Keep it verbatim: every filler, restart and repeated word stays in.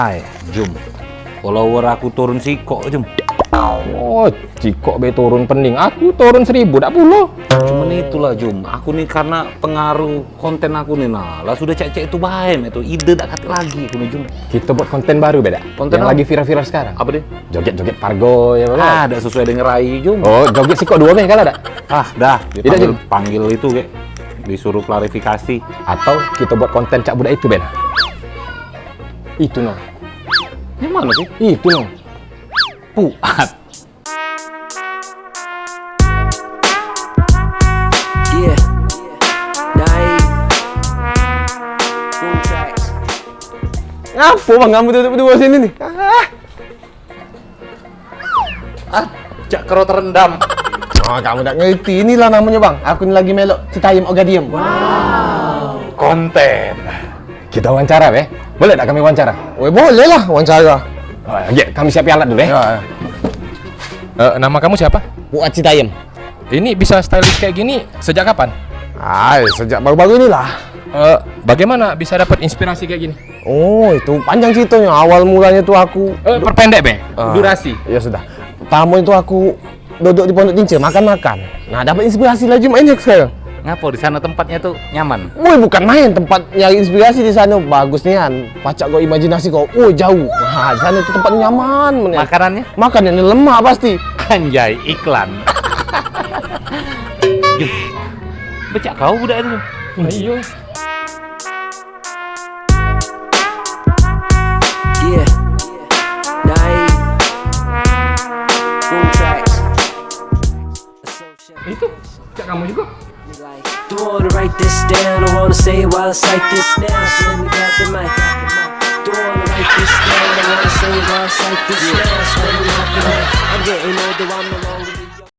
Ai, Jum. Follower aku turun sikok, Jum. Oh, sikok be turun pening. Aku turun seribu dak pulo. Cuman itulah, Jum. Aku ni karena pengaruh konten aku ni, nah. Lah sudah cek-cek itu bae, itu ide dak katek lagi aku ni, Jum. Kita buat konten baru, be, dak? Konten yang apa? Lagi viral-viral sekarang. Apa dia? Joget-joget pargo, ya, Bang? Ah, dak sesuai dengan rai, Jum. Oh, joget sikok dua be, kalah dak? Ah, dah. Tidak, dipanggil, Jum. Panggil itu, kek. Disuruh klarifikasi. Atau kita buat konten cak budak itu, be, nah. Itu, no. Yang mana sih? Itu, no. Puat. Yeah. Dai. Full tracks. Ngapo, Bang, kamu duduk berdua sini nih? Ah. Ah, cak kero terendam. Ah, kamu dak ngerti. Inilah namanya, Bang. Aku ni lagi melok Citayam Ogadium. Konten. Kita wawancara, be. Boleh dak kami wawancara? Weh, boleh lah wawancara. Oh, ya, kami siap alat dulu, eh. Ya, ya. Eh, nama kamu siapa? Fuad Citayam. Ini bisa stylish kayak gini sejak kapan? Ai, sejak baru-baru inilah. Eh, bagaimana bisa dapat inspirasi kayak gini? Oh, itu panjang ceritanya. Awal mulanya tuh aku Eh, perpendek, be. Ah, durasi. Ya sudah. Pertama itu aku duduk di Pondok Cincin, makan-makan. Nah, dapat inspirasi laju main sekarang. Ngapo di sana tempatnya tuh nyaman? Woi, bukan main tempat nyari inspirasi di sana. Bagus nian. Pacak kau imajinasi kau. Oh, jauh. Wah, di sana tuh tempatnya nyaman, men. Makanannya? Makanannya lemak pasti. Anjay, iklan. Jum, becak kau budak itu. Iya. Yeah. Dai. Full tracks. Itu, cak kamu juga. Don't wanna write this down, I wanna say it while I cite this now. So let me grab the mic. Don't wanna write this down, I wanna say it while I cite this now. So let me grab the mic. I'm getting older, I'm no